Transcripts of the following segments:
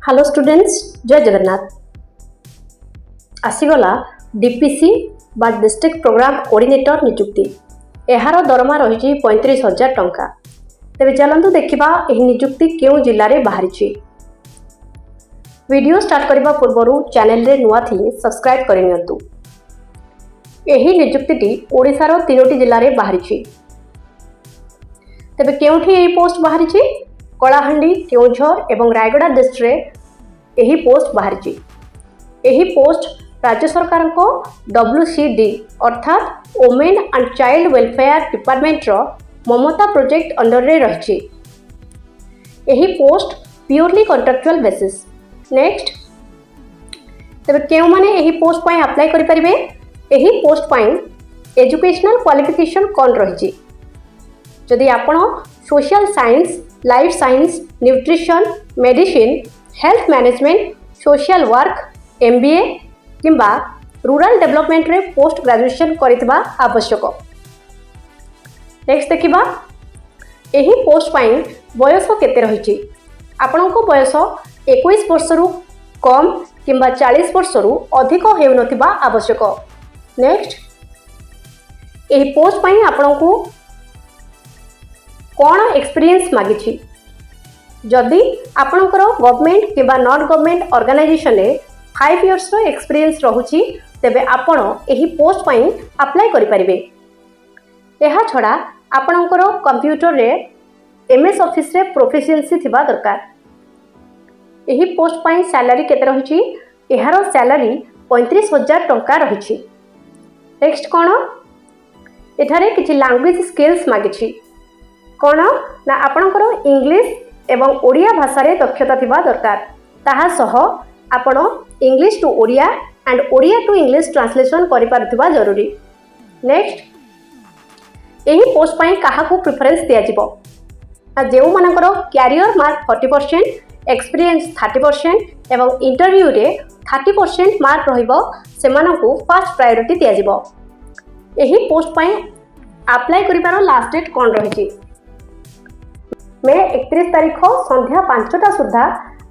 Hello students, ଜୟ ଜଗନ୍ନାଥ। ଆସିଗଲା DPC ବା district programme coordinator ନିଯୁକ୍ତି। ଏହାର ଦରମା ରହିଛି 35,000 ଟଙ୍କା। ତେବେ ଚାଲନ୍ତୁ ଦେଖିବା ଏହି ନିଯୁକ୍ତି କେଉଁ ଜିଲ୍ଲାରେ ବାହାରିଛି। ଭିଡ଼ିଓ ଷ୍ଟାର୍ଟ କରିବା ପୂର୍ବରୁ ଚ୍ୟାନେଲରେ ନୂଆ ଥିଲେ ସବସ୍କ୍ରାଇବ୍ କରିନିଅନ୍ତୁ। ଏହି ନିଯୁକ୍ତିଟି ଓଡ଼ିଶାର ତିନୋଟି ଜିଲ୍ଲାରେ ବାହାରିଛି। ତେବେ କେଉଁଠି ଏହି ପୋଷ୍ଟ ବାହାରିଛି? କଳାହାଣ୍ଡି, କେଉଁଝର ଏବଂ ରାୟଗଡ଼ା ଡିଷ୍ଟ୍ରିକ୍ଟରେ ଏହି ପୋଷ୍ଟ ବାହାରିଛି। ଏହି ପୋଷ୍ଟ ରାଜ୍ୟ ସରକାରଙ୍କ ଡବ୍ଲ୍ୟୁ ସି ଡି ଅର୍ଥାତ୍ ଓମେନ୍ ଆଣ୍ଡ ଚାଇଲ୍ଡ ୱେଲଫେୟାର ଡିପାର୍ଟମେଣ୍ଟର ମମତା ପ୍ରୋଜେକ୍ଟ ଅଣ୍ଡରରେ ରହିଛି। ଏହି post purely contractual basis. Next, ତେବେ କେଉଁମାନେ ଏହି ପୋଷ୍ଟ ପାଇଁ ଆପ୍ଲାଏ କରିପାରିବେ? ଏହି ପୋଷ୍ଟ ପାଇଁ ଏଜୁକେସନାଲ କ୍ୱାଲିଫିକେସନ୍ କ'ଣ ରହିଛି? ଯଦି ଆପଣ social science, life science, nutrition, medicine, health management, social work, MBA କିମ୍ବା ରୁରାଲ ଡେଭଲପମେଣ୍ଟରେ ପୋଷ୍ଟ ଗ୍ରାଜୁଏସନ୍ କରିଥିବା ଆବଶ୍ୟକ। ନେକ୍ସଟ ଦେଖିବା, ଏହି ପୋଷ୍ଟ ପାଇଁ ବୟସ କେତେ ରହିଛି? ଆପଣଙ୍କ ବୟସ 21 ବର୍ଷରୁ କମ୍ କିମ୍ବା 40 ବର୍ଷରୁ ଅଧିକ ହେଉନଥିବା ଆବଶ୍ୟକ। ନେକ୍ସଟ, ଏହି ପୋଷ୍ଟ ପାଇଁ ଆପଣଙ୍କୁ କ'ଣ ଏକ୍ସପିରିଏନ୍ସ ମାଗିଛି? ଯଦି ଆପଣଙ୍କର ଗଭର୍ଣ୍ଣମେଣ୍ଟ କିମ୍ବା ନନ୍ ଗଭର୍ଣ୍ଣମେଣ୍ଟ ଅର୍ଗାନାଇଜେସନରେ 5 ଇୟର୍ସର ଏକ୍ସପିରିଏନ୍ସ ରହୁଛି, ତେବେ ଆପଣ ଏହି ପୋଷ୍ଟ ପାଇଁ ଆପ୍ଲାଏ କରିପାରିବେ। ଏହାଛଡ଼ା ଆପଣଙ୍କର କମ୍ପ୍ୟୁଟରରେ ଏମ୍ଏସ୍ ଅଫିସରେ ପ୍ରୋଫିସିଏନ୍ସି ଥିବା ଦରକାର। ଏହି ପୋଷ୍ଟ ପାଇଁ ସାଲାରୀ କେତେ ରହିଛି? ଏହାର ସାଲାରୀ 35,000 ଟଙ୍କା ରହିଛି। ନେକ୍ସଟ କ'ଣ? ଏଠାରେ କିଛି ଲାଙ୍ଗୁଏଜ ସ୍କିଲ୍ସ ମାଗିଛି। କ'ଣ ନା ଆପଣଙ୍କର ଇଂଲିଶ ଏବଂ ଓଡ଼ିଆ ଭାଷାରେ ଦକ୍ଷତା ଥିବା ଦରକାର। ତାହା ସହ ଆପଣ English to Odia and Odia to English translation କରିପାରୁଥିବା ଜରୁରୀ। ନେକ୍ସଟ, ଏହି ପୋଷ୍ଟ ପାଇଁ କାହାକୁ ପ୍ରିଫରେନ୍ସ ଦିଆଯିବ? ନା ଯେଉଁମାନଙ୍କର career mark 40%, experience 30% ଏବଂ ଇଣ୍ଟରଭ୍ୟୁରେ 30% ମାର୍କ ରହିବ, ସେମାନଙ୍କୁ ଫାଷ୍ଟ ପ୍ରାୟୋରିଟି ଦିଆଯିବ। ଏହି ପୋଷ୍ଟ ପାଇଁ ଆପ୍ଲାଏ କରିବାର ଲାଷ୍ଟ ଡେଟ୍ କ'ଣ ରହିଛି? ମେ 31 ତାରିଖ ସନ୍ଧ୍ୟା 5ଟା ସୁଦ୍ଧା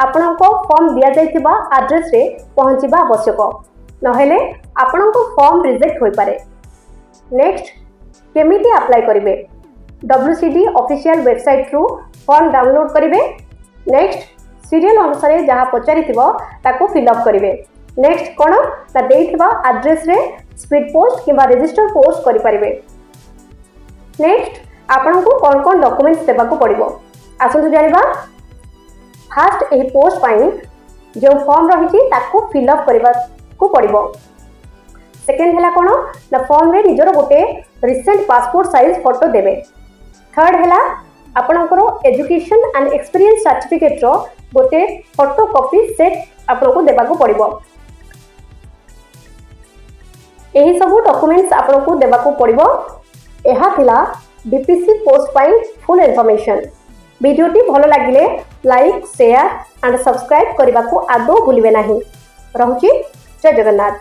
ଆପଣଙ୍କ ଫର୍ମ ଦିଆଯାଇଥିବା ଆଡ୍ରେସରେ ପହଞ୍ଚିବା ଆବଶ୍ୟକ, ନହେଲେ ଆପଣଙ୍କ ଫର୍ମ ରିଜେକ୍ଟ ହୋଇପାରେ। ନେକ୍ସଟ, କେମିତି ଆପ୍ଲାଏ କରିବେ? ଡବ୍ଲ୍ୟୁ ସି ଡି ଅଫିସିଆଲ ୱେବସାଇଟ୍ରୁ ଫର୍ମ ଡାଉନଲୋଡ୍ କରିବେ। ନେକ୍ସଟ, ସିରିଏଲ ଅନୁସାରେ ଯାହା ପଚାରିଥିବ ତାକୁ ଫିଲ୍ଅପ୍ କରିବେ। ନେକ୍ସଟ କ'ଣ ନା ଦେଇଥିବା ଆଡ୍ରେସରେ ସ୍ପିଡ୍ ପୋଷ୍ଟ କିମ୍ବା ରେଜିଷ୍ଟର ପୋଷ୍ଟ କରିପାରିବେ। ନେକ୍ସଟ, ଆପଣଙ୍କୁ କ'ଣ କ'ଣ ଡକୁମେଣ୍ଟସ୍ ଦେବାକୁ ପଡ଼ିବ, ଆସନ୍ତୁ ଜାଣିବା। ଫାଷ୍ଟ, ଏହି ପୋଷ୍ଟ ପାଇଁ ଯେଉଁ ଫର୍ମ ରହିଛି ତାକୁ ଫିଲ୍ଅପ୍ କରିବାକୁ ପଡ଼ିବ। ସେକେଣ୍ଡ ହେଲା କ'ଣ ନା ଫର୍ମରେ ନିଜର ଗୋଟେ ରିସେଣ୍ଟ ପାସପୋର୍ଟ ସାଇଜ୍ ଫଟୋ ଦେବେ। ଥାର୍ଡ ହେଲା ଆପଣଙ୍କର ଏଜୁକେସନ୍ ଆଣ୍ଡ ଏକ୍ସପିରିଏନ୍ସ ସାର୍ଟିଫିକେଟ୍ର ଗୋଟେ ଫଟୋ କପି ସେଟ୍ ଆପଣଙ୍କୁ ଦେବାକୁ ପଡ଼ିବ। ଏହିସବୁ ଡକୁମେଣ୍ଟସ୍ ଆପଣଙ୍କୁ ଦେବାକୁ ପଡ଼ିବ। ଏହା ଥିଲା ଡିପିସି ପୋଷ୍ଟ ପାଇଁ ଫୁଲ୍ ଇନଫର୍ମେସନ୍। ଭିଡ଼ିଓଟି ଭଲ ଲାଗିଲେ ଲାଇକ୍, ସେୟାର ଆଣ୍ଡ ସବସ୍କ୍ରାଇବ୍ କରିବାକୁ ଆଦୌ ଭୁଲିବେ ନାହିଁ। ରହୁଛି, ଜୟ ଜଗନ୍ନାଥ।